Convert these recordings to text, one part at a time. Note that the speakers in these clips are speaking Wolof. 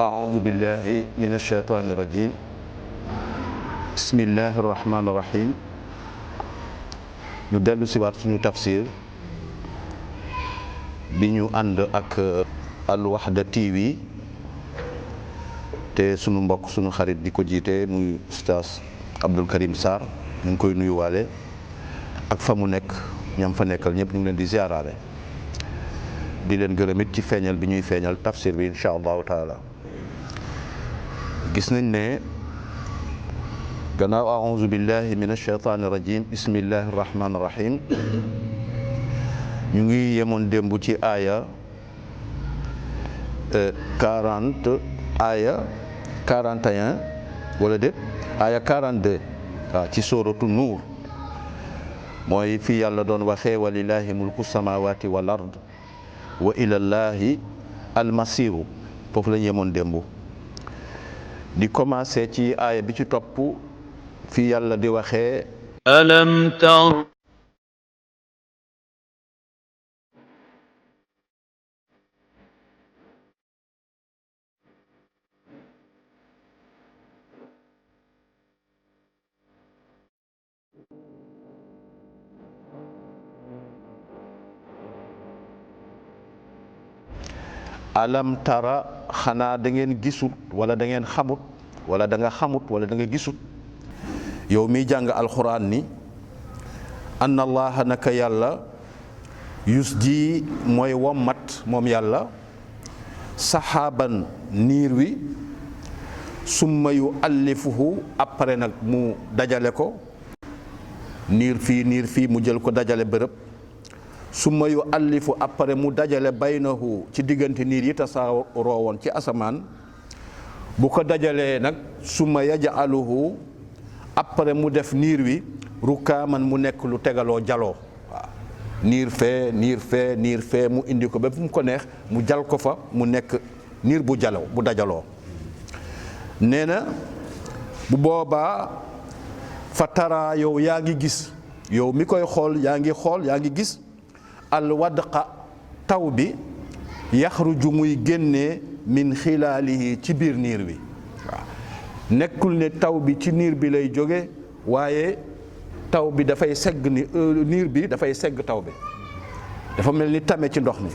أعوذ بالله من الشيطان الرجيم بسم الله الرحمن الرحيم ñu dellu si waat suñu tafsir bi ñu ànd ak Al Wahda TV te sunu mbokk sunu xarit di ko jiite muy Oustaz Abdou Karim Sarr ñu ngi koy nuyuwaale ak fa mu nekk ñam fa nekkal ñëpp ñu ngi leen di ziaraale di leen gërëm it ci feeñal bi ñuy feeñal tafsir bi incha allahu taala gis nañ ne gannaaw aouzu billahi min ashaytaani rajim bismillahi rahmaani rahim ñu ngi yemoon démb ci aaya 40 aaya 41 wala déet aaya 42 waaw ci sóoratu nuur mooy fii yàlla doon waxee walillahi mulku samawati wal ard wa ilallahi almasiru foofu la ñu yemoon démb di commencé ci aaya bi ci topp fii yàlla di waxee alam tar alam tara xanaa da ngeen gisut wala da ngeen xamut wala da nga xamut wala da nga gisut yow miy jàng alxuraan ni anna allaha naka yàlla yus ji mooy wommat moom yàlla saxaaban niir wi summa yu allifuhu après nag mu dajale ko niir fii mu jël ko dajale bërëb summa yu allifu après mu dajale baynahu ci diggante niir yi tasaaroo woon ci asamaan bu ko dajalee nag summa yaj'aluhu après mu def niir wi rukaaman mu nekk lu tegaloo jaloo waaw niir fee mu indi ko ba fu mu ko neex mu jal ko fa mu nekk niir bu jaloo bu dajaloo nee na bu boobaa fa tara yow yaa ngi gis yow mi koy xool yaa ngi gis alwadqa taw bi yaxruju muy génnee min xilaalihi ci biir niir bi waaw nekkul ne taw bi ci niir bi lay jóge waaye taw bi dafay segg niir bi dafay segg taw bi dafa mel ni tame ci ndox mi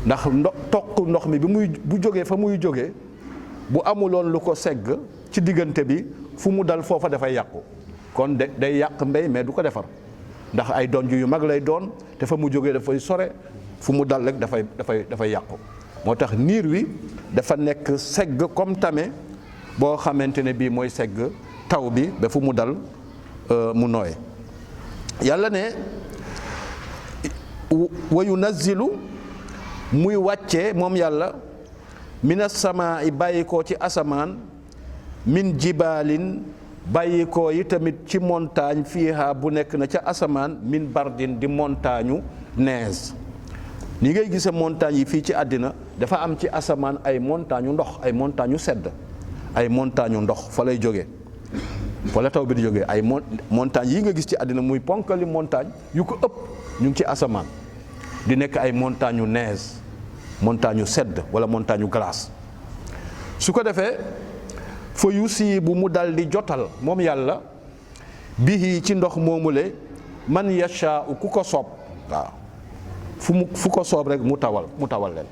ndax toq ndox mi bu jógee fa muy jóge bu amuloon lu ko segg ci diggante bi fu mu dal foofa dafay yàqu kon day yàq mbéy mais du ko defar ndax ay donj yu mag lay doon te fa mu jógee dafay sore fu mu dal rek dafay yàqu moo tax niir wi dafa nekk segg comme tame boo xamante ne bii mooy segg taw bi ba fu mu dal mu nooy yàlla ne wa yunazzilu muy wàccee moom yàlla mina samaa i bàyyi ko ci asamaan min jibaalin bàyyi ko yi tamit ci montagne fiiha bu nekk na ca asamaan min bardin di montagne neige ni ngay gise montagne yi fii ci àddina dafa am ci asamaan ay montagne ndox ay montagne sedd ay montagne ndox fa lay jógee fa la taw bi di jógee ay montagne yi nga gis ci àddina muy ponkali montagne yu ko ëpp ñu ngi ci asamaan di nekk ay montagne neige montagne sedd wala montagne glace su ko defee fa yusiibu mu dal di jotal moom yàlla bihi ci ndox moomule man yashaa'u ku ko soob waaw fu ko soob rek mu tawal leen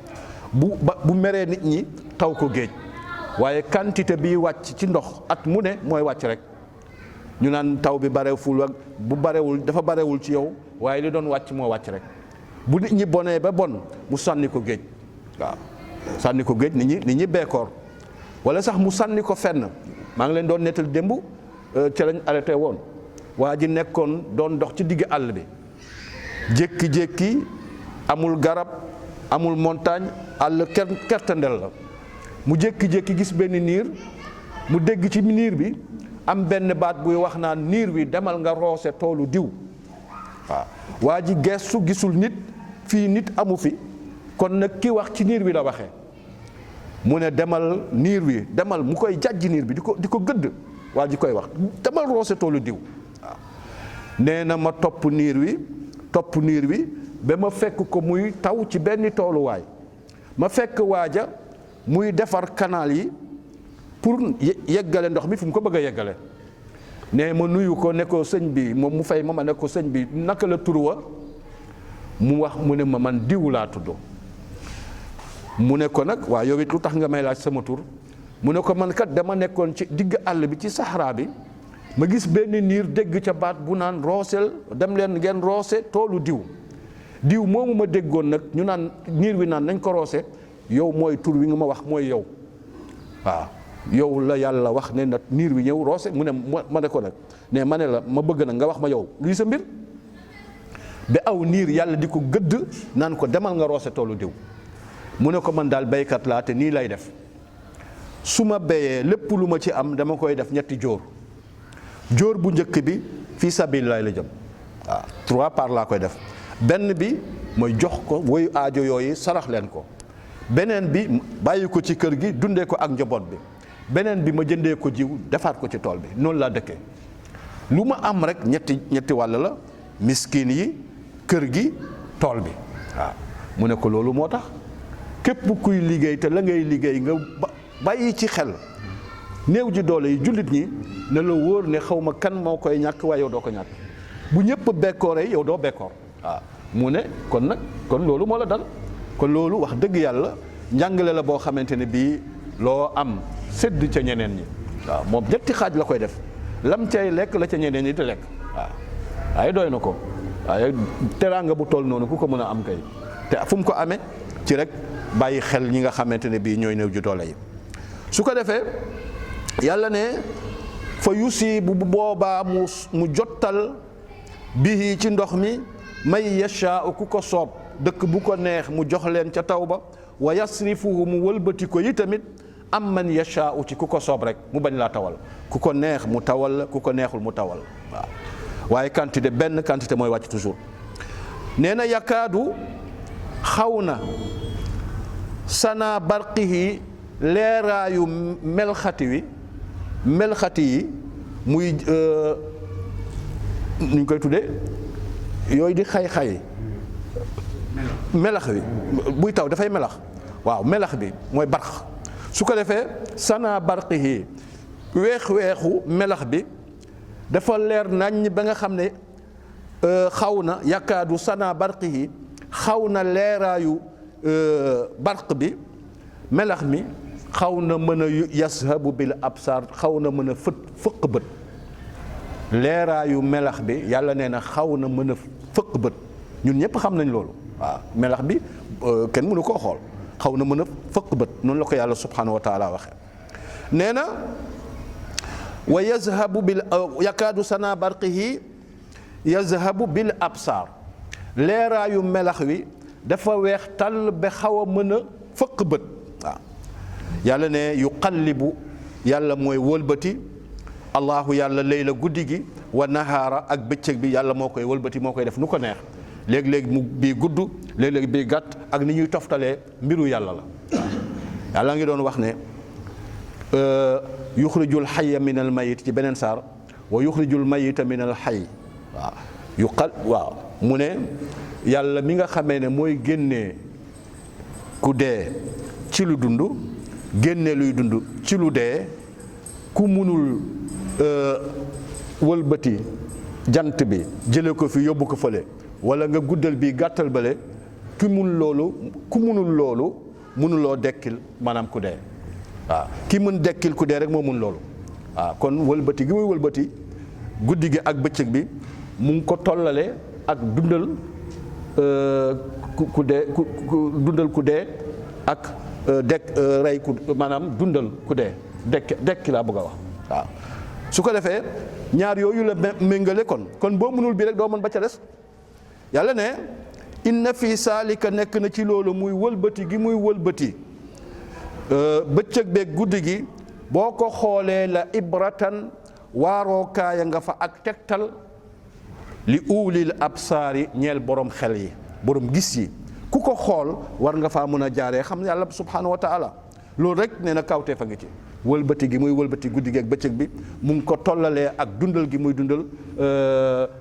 bu meree nit ñi taw ko géej waaye quantité bi wàcc ci ndox at mu ne mooy wàcc rek ñu naan taw bi barewul ak bu barewul dafa barewul ci yow waaye li doon wàcc moo wàcc rek bu nit ñi bonee ba bon mu sànni ko géej waaw sànni ko géej nit ñi beekoor wala sax mu sànni ko fenn maa ngi leen doon nettal démb ca lañ arrêté woon waa ji nekkoon doon dox ci digg àll bi jékki-jékki amul garab amul montagne àll kertandel la mu jékki-jékki gis benn niir mu dégg ci niir bi am benn baat buy wax naan niir wi demal nga roose toolu diw waaw waa ji geestu gisul nit fii nit amu fi kon nag ki wax ci niir wi la waxee mu ne demal niir wi demal mu koy jàjj niir bi di ko gëdd waa ji koy wax demal roose toolu diw waaw nee na ma topp niir wi ba ma fekk ko muy taw ci benn tooluwaay ma fekk waaja muy defar canal yi pour yeggale ndox mi fu mu ko bëgg a yeggale ne ma nuyu ko ne ko sëñ bi moom mu fay ma ne ko sëñ bi naka la tur wa mu wax mu ne ma man diw laa tudd mu ne ko nag waaw yow it lu tax nga may laaj sama tur mu ne ko man kat dama nekkoon ci digg àll bi ci Sahara bi ma gis benn niir dégg ca baat bu naan rooseel dem leen ngeen roose toolu diw moomu ma déggoon nag ñu naan niir wi naan nañ ko roose yow mooy tur wi nga ma wax mooy yow waaw yow la yàlla wax ne nag niir wi ñëw roose mu ne ma ne ko nag ne ma ne la ma bëgg nag nga wax ma yow luy sa mbir ba aw niir yàlla di ko gëdd naan ko demal nga roose toolu diw mu ne ko man daal béykat laa te nii lay def su ma béyee lépp lu ma ci am dama koy def ñetti jóor bu njëkk bi fii sabilillah la jëm waaw 3 par laa koy def benn bi mooy jox ko woyu aajo yooyu sarax leen ko beneen bi bàyyi ko ci kër gi dundee ko ak njaboot bi beneen bi ma jëndee ko jiw defaat ko ci tool bi noonu laa dëkkee lu ma am rek ñetti wàll la miskin yi kër gi tool bi waaw mu ne ko loolu moo tax képp kuy liggéey te la ngay liggéey nga bàyyi ci xel néew ji doole yi jullit ñi ne la wóor ne xaw ma kan moo koy ñàkk waaye yow doo ko ñàkk bu ñëpp bekkooree yow doo bekkoor waaw mu ne kon loolu moo la dal kon loolu wax dëgg yàlla njàngale la boo xamante ne bii loo am sédd ca ñeneen ñi waaw moom ñetti xaaj la koy def lam cay lekk la ca ñeneen ñi di lekk waaw waaye doy na ko waaye teraanga bu toll noonu ku ko mën a am kay te fu mu ko amee ci rek bàyyi xel ñi nga xamante ne bii ñooy néew ji doole yi su ko defee yàlla ne fa yusi bu boobaa mu jottal bihi ci ndox mi may yashaa ku ko soob dëkk bu ko neex mu jox leen ca taw ba wa yasrifuhu mu wëlbati ko yi tamit am man yashaa ci ku ko soob rek mu bañ laa tawal ku ko neex mu tawal ku ko neexul mu tawal waaw waaye quantité benn quantité mooy wàcc toujours nee na yakaadu xaw na sana barqihi leeraayu melxati yi muy ñu koy tuddee yooyu di xay-xay melax bi buy taw dafay melax waaw melax bi mooy barx su ko defee sana barqihi weex-weexu melax bi dafa leer naññ ba nga xam ne xaw na yakaadu sana barqihi xaw na leeraayu barq bi melax mi xaw na mën a yashabu bil absar xaw na mën a fëq bët leeraayu melax bi yàlla nee na xaw na mën a fëq bët ñun ñëpp xam nañ loolu waaw melax bi kenn mënu koo xool xaw na mën a fëq bët noonu la ko yàlla subhanahu wa taala waxe nee na wa yazhabu bil yakaadu sana barqihi yazhabu bil absar leeraayu melax wi dafa weex tàll ba xaw a mën a fëq bët waaw yàlla ne yuqallibu yàlla mooy wëlbati allahu yàlla layla guddi gi wa nahaara ak bëccëg bi yàlla moo koy wëlbati moo koy def nu ko neex léeg-léeg mu bii gudd léeg-léeg bii gàtt ak ni ñuy toftalee mbiru yàlla la yàlla ngi doon wax ne yuxrijul xayya min al mayit ci beneen saar wa yuxrijul mayita min al xay waaw mu ne yàlla mi nga xamee ne mooy génnee ku dee ci lu dund génne luy dund ci lu dee ku munul wëlbati jant bi jële ko fi yóbbu ko fële wala nga guddal bi gàttal bale ku munul loolu munuloo dekkil maanaam ku dee waaw ki mën dekkil ku dee rek moo mun loolu waaw kon wëlbati gi muy wëlbati guddi gi ak bëccëg bi mu ngi ko tollale ak dundal ku dee ku dundal ku dee ak rey ku maanaam dundal ku dee dekki laa bëgg a wax waaw su ko defee ñaar yooyu la méngale kon boo mënul bi rek doo mën ba ca des yàlla ne inna fi saalika nekk na ci loolu muy wëlbati gi muy wëlbati bëccëg beeg guddi gi boo ko xoolee la ibratan waaroo kaaya nga fa ak tegtal li uulil absaari ñeel borom xel yi borom gis yi ku ko xool war nga faa mën a jaaree xam yàlla subhanahu wa taala loolu rek nee na kawtee fa nga ci wëlbati gi muy wëlbati guddi gi ak bëccëg bi mu ngi ko tollalee ak dundal gi muy dundal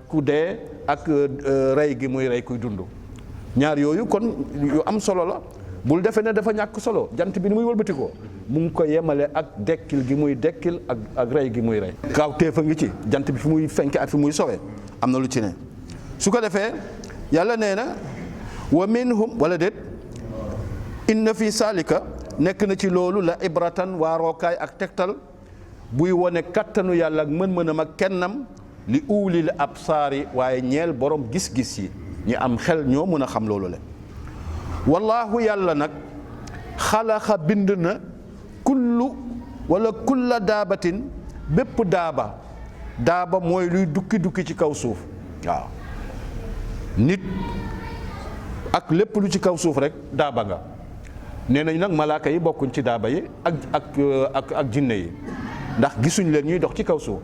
ku dee ak rey gi muy rey kuy dund ñaar yooyu kon yu am solo la bul defee ne dafa ñàkk solo jant bi ni muy wëlbatikoo mu ngi ko yemale ak dekkil gi muy dekkil ak rey gi muy rey. kaaw téefa ngi ci jant bi fi muy fenke ak fi muy sowee am na lu ci ne. su ko defee yàlla nee na wa minhum wala déet inna fi saalika nekk na ci loolu la ibratan waarookaay ak tegtal buy wone kattanu yàlla ak mën-mënam ak kennam li uulil absaari waaye ñeel borom gis-gis yi ñi am xel ñoo mën a xam loolu le wallaahu yàlla nag xalaqa bind na kullu wala kulla daabatin bépp daaba mooy luy dukki ci kaw suuf waaw nit ak lépp lu ci kaw suuf rek daaba nga nee nañ nag malaaka yi bokkuñ ci daaba yi ak jinne yi ndax gisuñ leen ñuy dox ci kaw suuf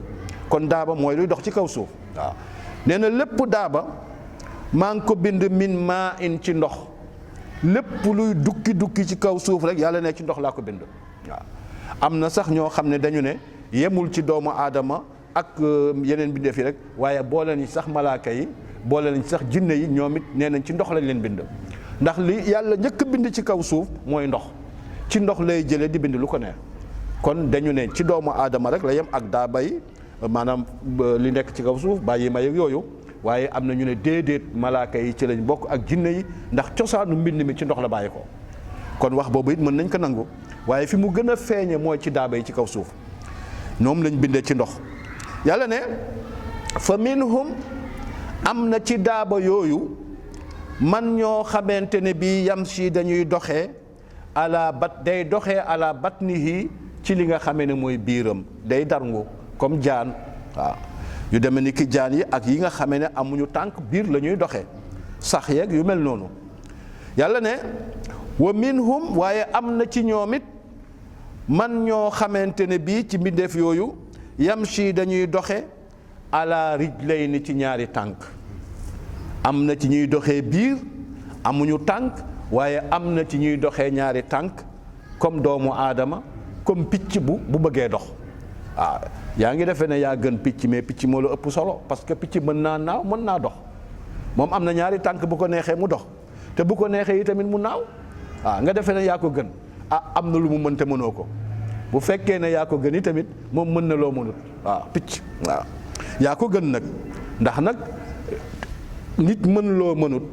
kon daaba mooy luy dox ci kaw suuf waaw nee na lépp daaba maa ngi ko bind min maa in ci ndox lépp luy dukki ci kaw suuf rek yàlla ne ci ndox laa ko bind waaw am na sax ñoo xam ne dañu ne yemul ci doomu aadama ak yeneen bindeef yi rek waaye boole nañ sax malaaka yi boole nañ sax jinne yi ñoom it nee nañ ci ndox lañ leen bind ndax li yàlla njëkk bind ci kaw suuf mooy ndox ci ndox lay jëlee di bind lu ko neex kon dañu ne ci doomu aadama rek la yem ak daaba yi maanaam li nekk ci kaw suuf bàyyi ma yeeg yooyu waaye am na ñu ne déedéet malaaka yi ci lañ bokk ak jinne yi ndax cosaanu mbind mi ci ndox la bàyyi ko kon wax boobu it mën nañ ko nangu waaye fi mu gën a feeñe mooy ci daaba yi ci kaw suuf ñoom lañ bindee ci ndox yàlla ne fa minhum am na ci daaba yooyu man ñoo xamante ne bii yamshi dañuy doxee day doxee ala batnihi ci li nga xamee ne mooy biiram day darngu comme jaan waaw yu demee ni ki jaan yi ak yi nga xamee ne amuñu tànk biir la ñuy doxee sax yeeg yu mel noonu yàlla ne wa minhum waaye am na ci ñoom it man ñoo xamante ne bii ci mbindeef yooyu yamshi dañuy doxe ala rijlayni ci ñaari tànk am na ci ñuy doxee biir amuñu tànk waaye am na ci ñuy doxee ñaari tànk comme doomu aadama comme picc bu bëggee dox waaw yaa ngi defee ne yaa gën picc mais picc moo la ëpp solo parce que picc mën naa naaw mën naa dox moom am na ñaari tànk bu ko neexee mu dox te bu ko neexee yi tamit mu naaw waaw nga defee ne yaa ko gën am na lu mu mën te mënoo ko bu fekkee ne yaa ko gën yi tamit moom mën na loo mënut waaw picc waaw yaa ko gën nag ndax nag nit mën loo mënut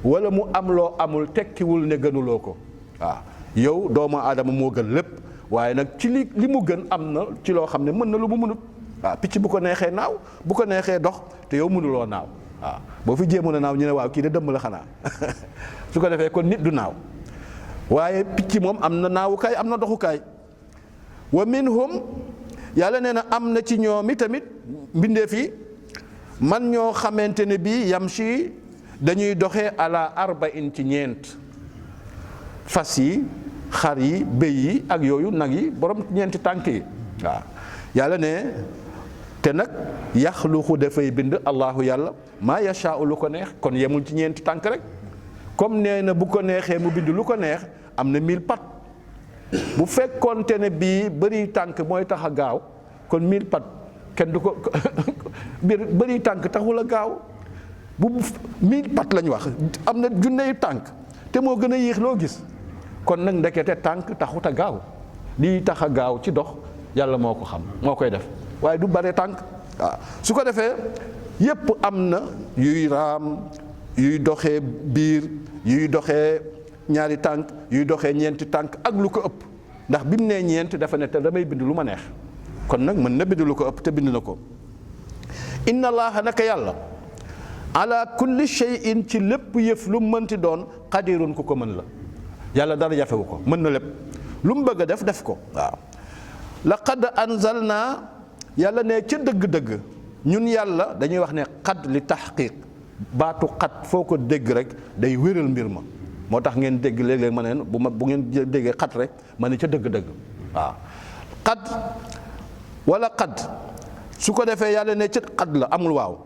wala mu am loo amul tekkiwul ne gënuloo ko waaw yow doomu aadama moo gën lépp waaye nag ci li mu gën am na ci loo xam ne mën na lu mu mënut waaw picc bu ko neexee naaw bu ko neexee dox te yow mënuloo naaw waaw boo fi jéemoon a naaw ñu ne waaw kii de dëmm la xanaa su ko defee kon nit du naaw waaye picc moom am na naawukaay am na doxukaay wa minhum yàlla nee na am na ci ñoomi tamit mbindeef yi man ñoo xamante ne bii yamshi dañuy doxee ala arba'in ci ñeent fas yi xar yi béy yi ak yooyu nag yi borom ñeenti tànk yi waaw yàlla ne te nag yaxluqu dafay bind allahu yàlla maa yashaa'u lu ko neex kon yemul ci ñeenti tànk rek comme nee na bu ko neexee mu bind lu ko neex am na 1000 pat bu fekkoonte ne bii bëri tànk mooy tax a gaaw kon 1000 pat kenn du ko bëri tànk taxul a gaaw bu 1000 pat lañ wax am na junneyu tànk te moo gën a yéex loo gis kon nag ndekete tànk taxut a gaaw lii tax a gaaw ci dox yàlla moo ko xam moo koy def waaye du bare tànk waaw su ko defee yépp am na yuy raam yuy doxee biir yuy doxee ñaari tànk yuy doxee ñeenti tànk ak lu ko ëpp ndax bi mu nee ñeent dafa ne te damay bind lu ma neex kon nag mën na bind lu ko ëpp te bind na ko inna allaha naka yàlla ala kulli shay'in ci lépp yëf lu mu mënti doon qadirun ku ko mën la yàlla dara jafewu ko mën na lépp lu mu bëgg a def ko waaw laqad anzalna yàlla ne ca dëgg-dëgg ñun yàlla dañuy wax ne xad li tahqiq baatu xat foo ko dégg rek day wéral mbir ma moo tax ngeen dégg léeg-léeg ma ne bu ngeen déggee xat rek ma ne ca dëgg-dëgg waaw xat wala xad su ko defee yàlla ne ca xad la amul waaw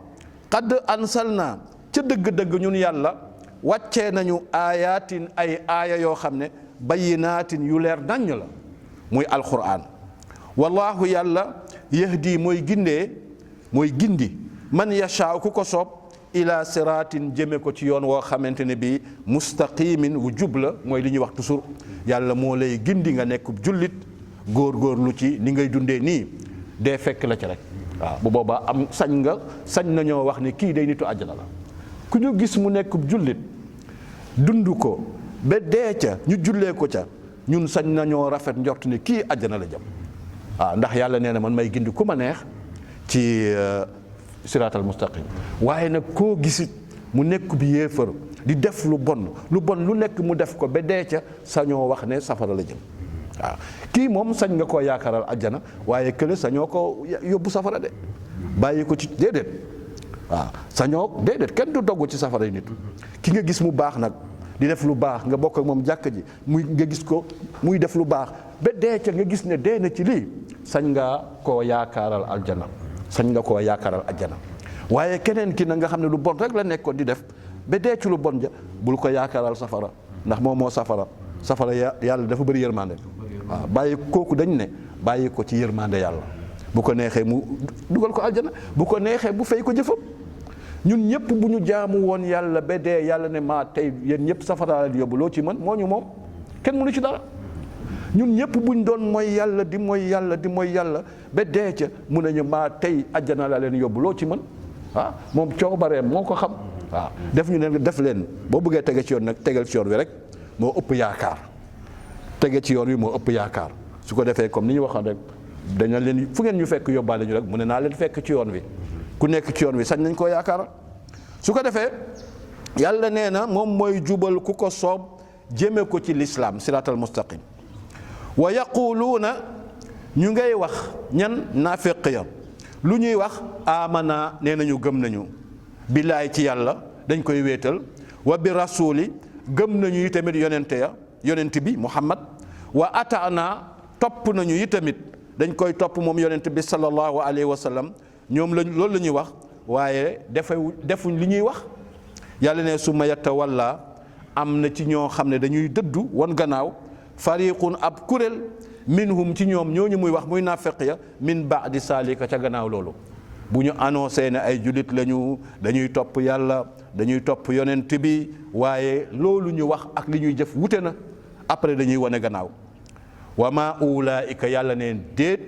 xad ansalna ca dëgg-dëgg ñun yàlla wàccee nañu aayaatin ay aaya yoo xam ne bayyinaatin yu leer naññ la muy alquran wallahu yàlla yahdi mooy gindi man yashaa ku ko soob ila siraatin jëme ko ci yoon woo xamante ne bii mustaqimin wu jub la mooy li ñuy wax toujours yàlla moo lay gindi nga nekk jullit góor-góorlu ci ni ngay dundee nii dee fekk la ci rek waaw bu boobaa am sañ nañoo wax ni kii day nitu àjjana la ku ñu gis mu nekk jullit dund ko ba dee ca ñu jullee ko ca ñun sañ nañoo rafet njort ni kii àjjana la jëm waaw ndax yàlla nee na man may gindi ku ma neex ci siraatal mustaqim waaye nag koo gisit mu nekk bi yéefar di def lu bon lu nekk mu def ko ba dee ca sañoo wax ne safara la jëm waaw kii moom sañ nga koo yaakaaral àjjana waaye kële sañoo ko yóbbu safara de bàyyi ko ci déedéet waaw sañoo déedéet kenn du dogg ci safara yi nit ki nga gis mu baax nag di def lu baax nga bokk ak moom jàkk ji nga gis ko muy def lu baax ba dee ca nga gis ne dee na ci lii sañ nga koo yaakaaral aljana sañ nga koo yaakaaral aljana waaye keneen ki na nga xam ne lu bon rek la nekkoon di def ba dee ci lu bon ja bul ko yaakaaral safara ndax moom moo safara yàlla dafa bëri yërmande waaw bàyyi kooku dañ ne bàyyi ko ci yërmande yàlla bu ko neexee mu dugal ko aljana bu ko neexee bu fay ko jëfam ñun ñëpp bu ñu jaamu woon yàlla ba dee yàlla ne maa tey yéen ñëpp safara la yóbbu loo ci mën moo ñu moom kenn mënu ci dara ñun ñëpp buñ doon mooy yàlla di mooy yàlla ba dee ca mu ne ñu maa tey àjjana la leen yóbbu loo ci mën ah moom coobareem moo ko xam waaw def ñu ne def leen boo bëggee tege ci yoon nag tegal ci yoon wi rek moo ëpp yaakaar tege ci yoon wi moo ëpp yaakaar su ko defee comme ni ñu waxoon rek dañu leen fu ngeen ñu fekk yóbbaale ñu rek mu ne naa leen fekk ci yoon wi ku nekk ci yoon wi sañ nañ koo yaakaar su ko defee yàlla nee na moom mooy jubal ku ko soob jëme ko ci lislaam siraatal mustaqim wa yaquluuna ñu ngay wax ñan naafiq ya lu ñuy wax amana nee nañu gëm nañu billaay ci yàlla dañ koy wéetal wa bi rasuli gëm nañu yi tamit yonent bi muhammad wa ataana topp nañu yi tamit dañ koy topp moom yonent bi sallallahu alayhi wa sallam ñoom loolu la ñuy wax waaye defuñ li ñuy wax yàlla ne summa yatawalla am na ci ñoo xam ne dañuy dëddu wan gannaaw fariqun ab kuréel minhum ci ñoom ñooñu muy wax muy naafeq ya min baadi saalika ca gannaaw loolu bu ñu annoncé ne ay jullit lañu dañuy topp yàlla dañuy topp yonent bi waaye loolu ñu wax ak li ñuy jëf wute na après dañuy wane gannaaw wa ma ulaika yàlla neen déet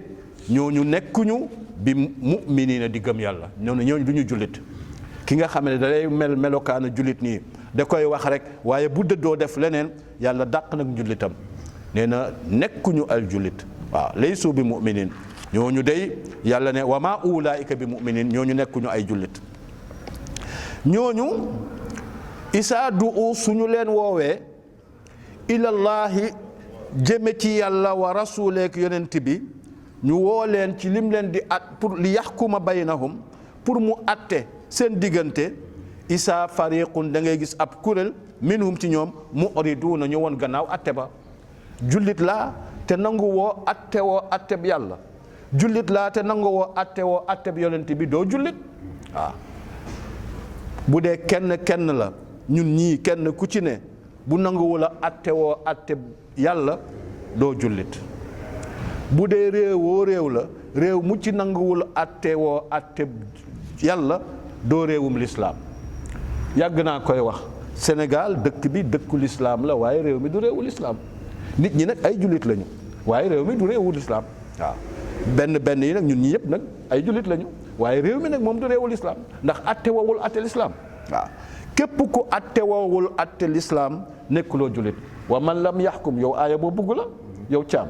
ñooñu nekkuñu bi mu'minina di gëm yàlla ñooñu du ñu jullit ki nga xam ne dalay melokaana jullit nii da koy wax rek waaye bu dëddoo def leneen yàlla dàq nag njullitam nee na nekkuñu al jullit waaw laysu bi mu'minin ñooñu day yàlla ne wa ma ulaika bi mu'minin ñooñu nekkuñu ay jullit ñooñu isaa du'u suñu leen woowee ilallaahi jëme ci yàlla wa rasuleek yonent bi ñu woo leen ci lim leen di at pour li yaxkuma baynahum pour mu atte seen diggante isaa fariqun da ngay gis ab kuréel minhum ci ñoom mu'riduuna ñu woon gannaaw atte ba jullit laa te nangu woo atteb yàlla jullit laa te nangu woo atteb yonent bi doo jullit waaw bu dee kenn la ñun ñii kenn ku ci ne bu nanguwul a atteb yàlla doo jullit bu dee réew la réew mu ci nanguwul attewoo atteb yàlla doo réewum lislaam yàgg naa koy wax Sénégal dëkk bi dëkku lislaam la waaye réew mi du réewu lislaam nit ñi nag ay jullit lañu waaye réew mi du réewu lislaam waaw benn yi nag ñun ñi yëpp nag ay jullit lañu waaye réew mi nag moom du réewu lislaam ndax atte woowul atte lislaam waaw képp ku atte woowul atte lislaam nekkuloo jullit wa man lam yaxkum yow aaya boo bugg la yow caam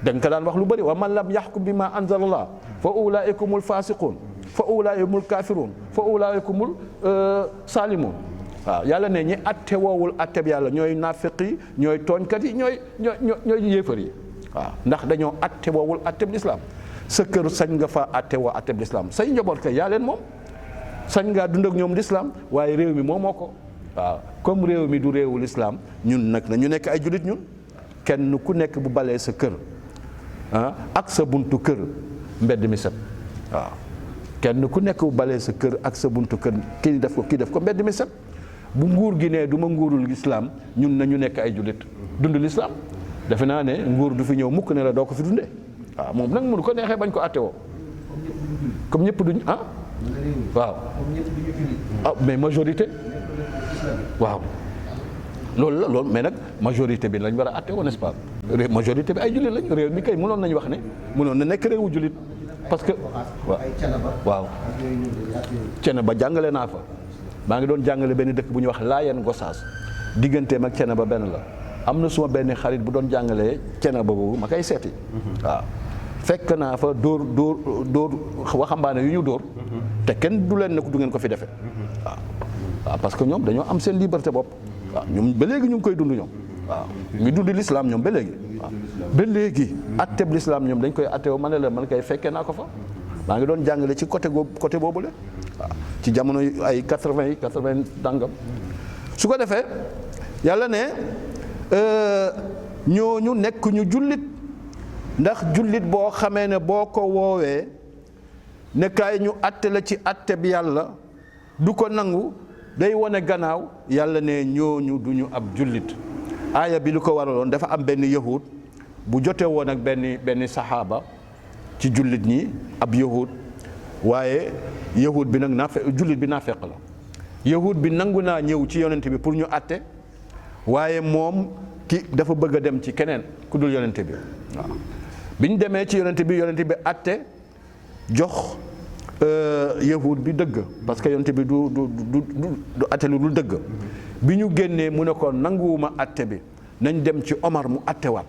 da nga ko daan wax lu bëri wa man lam yaxkum bi ma anzalallah fa ulaikumul fasiqun fa ulaikumul kafirun fa ulaikumul salimun waaw yàlla ne ñi atte woowul atte bi yàlla ñooy naafiq yi ñooy tooñkat yi ñooy yéefar yi waaw ndax dañoo atte woowul atte bi lislaam sa kër sañ nga fa atte woo atte bi lislaam say njaboot kay yaa leen moom sañ ngaa dund ak ñoom lislaam waaye réew mi moo ko waaw comme réew mi du réewu lislaam ñun nag na ñu nekk ay jullit ñun kenn ku nekk bu balee sa kër ak sa buntu kër mbedd mi set waaw kenn ku nekk bu balee sa kër ak sa buntu kër kii def ko mbedd mi set bu nguur gi ne du ma nguurul lislaam ñun nañu nekk ay jullit dund lislaam defe naa ne nguur du fi ñëw mukk ne la doo ko fi dundee waaw moom nag mënu ko neexee bañ ko àtte woo comme ñëpp duñ waaw ah mais majorité waaw loolu la loolu mais nag majorité bi lañ war a àtte woon n'est-ce pas majorité bi ay jullit lañ réew mi kay mënoon nañu wax ne mënoon na nekk réewu jullit parce que waaw Thiénaba jàngale naa fa maa ngi doon jàngale benn dëkk bu ñuy wax Laayeen Gosaas digganteem ak Thiénaba benn la am na suma benn xarit bu doon jàngalee Thiénaba boobu ma koy seeti waaw fekk naa fa dóor waxambaane yu ñu dóor te kenn du leen ne du ngeen ko fi defee waaw parce que ñoom dañoo am seen liberté bopp waaw ñoom ba léegi ñu ngi koy dund ñoom waaw ñu ngi dund l'islam ñoom ba léegi waaw ba léegi atteb l'islam ñoom dañ koy attewo ma ne la man koy fekkee naa ko fa maa ngi doon jàngale ci côté boobu la waaw ci jamono ay 80 dàngam su ko defee yàlla ne ñooñu nekk ñu jullit ndax jullit boo xamee ne boo ko woowee ne kaay ñu atte la ci atte bi yàlla du ko nangu day wane gannaaw yàlla ne ñooñu duñu ab jullit aaya bi lu ko waraloon dafa am benn yahud bu jote woon ak benn saxaaba ci jullit ñi ab yahud waaye yahud bi nag jullit bi naafeq la yahud bi nangu naa ñëw ci yonent bi pour ñu atte waaye moom ki dafa bëgg a dem ci keneen ku dul yonent bi waaw bi ñu demee ci yonent bi atte jox yahud bi dëgg parce que yonent bi du atte lu dul dëgg bi ñu génnee mu ne ko nanguwuma atte bi nañ dem ci Omar mu attewaat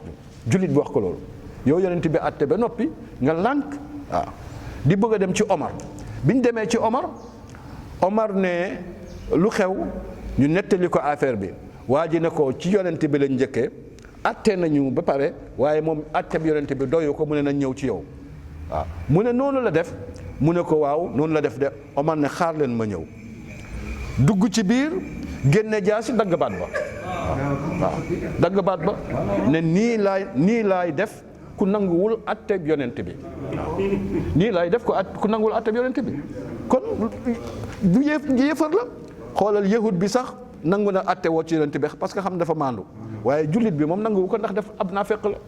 jullit bi wax ko loolu yow yonent bi atte ba noppi nga lànk waaw di bëgg a dem ci Omar bi ñu demee ci Omar ne lu xew ñu nettali ko affaire bi waa ji ne ko ci yonent bi lañ njëkkee atte nañu ba pare waaye moom atte bi yonent bi doyu ko mu ne nañ ñëw ci yow waaw mu ne noonu la def mu ne ko waaw noonu la def de Omar ne xaar leen ma ñëw dugg ci biir génne jaasi dagg baat ba waaw dagg baat ba ne nii laay def ku nanguwul atte bi yonent bi nii laay def ku nanguwul atte bi yonent bi kon du yéefar la xoolal yahud bi sax nangu na atte woo ci yonent bi parce que xam dafa maandu waaye jullit bi moom nanguwu ko ndax def ab naafeq la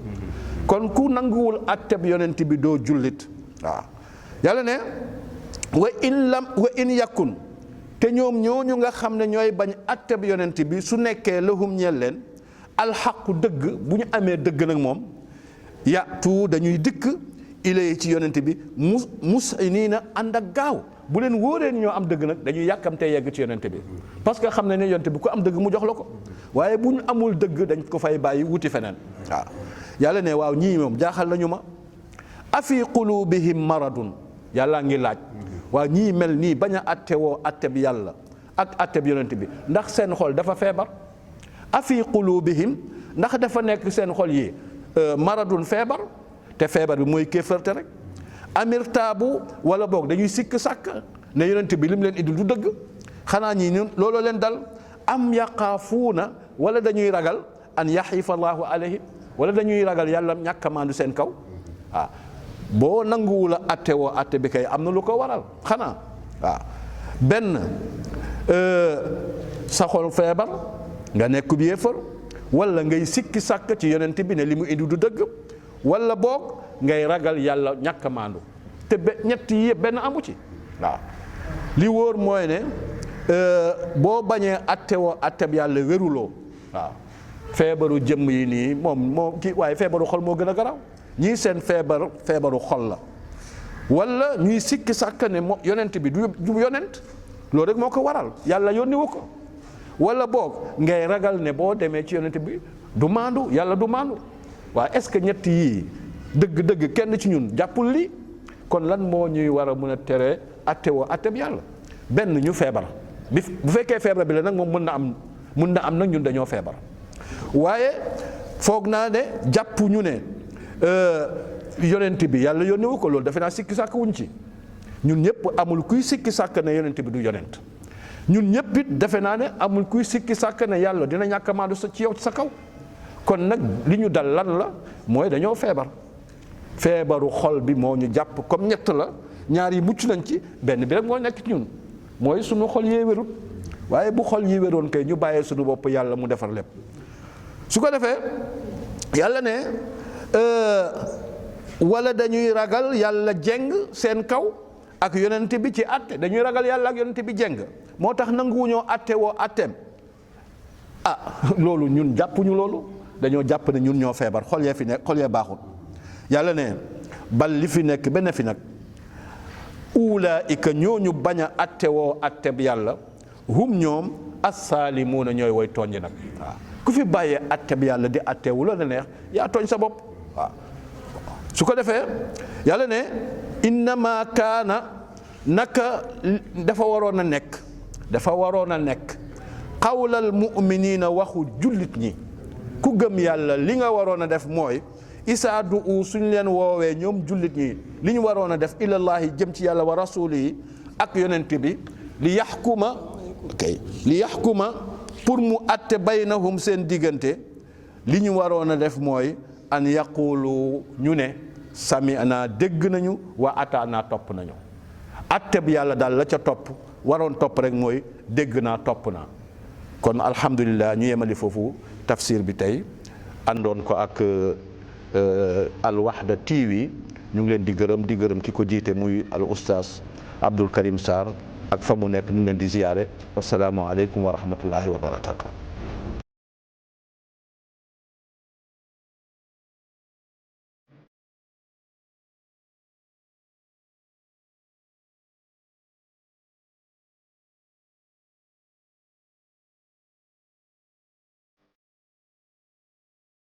kon ku nanguwul atte bi yonent bi doo jullit waaw yàlla ne wa in yakun te ñoom ñooñu nga xam ne ñooy bañ atte bi yonent bi su nekkee lahum ñeel leen alxaqu dëgg bu ñu amee dëgg nag moom yatu dañuy dikk ilay ci yonent bi musiniina ànd ak gaaw bu leen wóoree ni ñoo am dëgg nag dañuy yàkkamtee yegg ci yonent bi parce que xam ne yonent bi ku am dëgg mu jox la ko waaye bu ñu amul dëgg dañ ko fay bàyyi wuti feneen waaw yàlla ne waaw ñii moom jaaxal nañu ma afi qulubihim maradun yàlla ngi laaj waaw ñii mel nii bañ a atte woo atte bi yàlla ak atte bi yonent bi ndax seen xol dafa feebar afi qulubihim ndax dafa nekk seen xol yi maradun feebar te feebar bi mooy kéefarte rek amirtaabu wala boog dañuy sikk sàkk ne yonent bi lim leen indil du dëgg xanaa ñii ñun looloo leen dal am yaqaafuuna wala dañuy ragal an yaxifa allahu alayhim wala dañuy ragal yàlla ñàkk a maandu seen kaw waaw boo nanguwul a atte woo atte bi kay am na lu ko waral xanaa waaw benn sa xol feebar nga nekk bi yéefar wala ngay sikki sàkk ci yonent bi ne li mu indi du dëgg wala boog ngay ragal yàlla ñàkk a maandu te ñett yi yëpp benn amu ci waaw li wóor mooy ne boo bañee atte woo atte bi yàlla wéruloo waaw feebaru jëmm yi nii moom kii waaye feebaru xol moo gën a garaaw ñii seen feebaru xol la wala ñuy sikki sàkk ne moo yonent bi du yonent loolu rek moo ko waral yàlla yónni wu ko wala boog ngay ragal ne boo demee ci yonent bi du maandu yàlla du maandu waaye est-ce que ñett yii dëgg-dëgg kenn ci ñun jàppul lii kon lan moo ñuy war a mën a tere atte woo atte bi yàlla benn ñu feebar bu fekkee feebar bi la nag moom mën na am nag ñun dañoo feebar waaye foog naa ne jàpp ñu ne yonent bi yàlla yónni wu ko loolu defe naa sikki sàkk wuñ ci ñun ñëpp amul kuy sikki sàkk ne yonent bi du yonent ñun ñëpp it defe naa ne amul kuy sikki sàkk ne yàlla dina ñàkk a maandu ci yow sa kaw kon nag li ñu dal lan la mooy dañoo feebaru xol bi moo ñu jàpp comme ñett la ñaar yi mucc nañ ci benn bi rek moo nekk ci ñun mooy suñu xol yee wérut waaye bu xol yi wéroon kay ñu bàyyee suñu bopp yàlla mu defar lépp su ko defee yàlla ne wala dañuy ragal yàlla jeng seen kaw ak yonent bi ci atte dañuy ragal yàlla ak yonent bi jeng moo tax nanguwuñoo atte woo atteem loolu ñun jàppuñu loolu dañoo jàpp ne ñun ñoo feebar xol yee fi nekk xol yee baaxul yàlla ne bal li fi nekk benn fi nag ulaika ñooñu bañ a atte woo atte bi yàlla hum ñoom assaalimuuna ñooy woy tooñ nag waaw ku fi bàyyee atte bi yàlla di atte wu la neex yaa tooñ sa bopp waaw su ko defee yàlla ne innama kaana naka dafa waroon a nekk qawlal mu'miniina waxu jullit ñi ku gëm yàlla li nga waroon a def mooy isaa du u suñ leen woowee ñoom jullit ñi li ñu waroon a def ilallaahi jëm ci yàlla wa rasuuli ak yonent bi li yaxkuma pour mu atte baynahum seen diggante li ñu waroon a def mooy an yaqulu ñu ne sami'na dégg nañu wa ataana topp nañu atte bi yàlla daal la ca topp waroon topp rek mooy dégg naa topp naa kon alhamdulillah ñu yemali foofu tafsir bi tey àndoon ko ak Al Wahda TV ñu ngi leen di gërëm ki ko jiite muy al oustaz Abdul Karim Sarr ak fa mu nekk ñu ngi leen di ziyaare assalaamu aleykum wa rahmatullahi wa barakatuh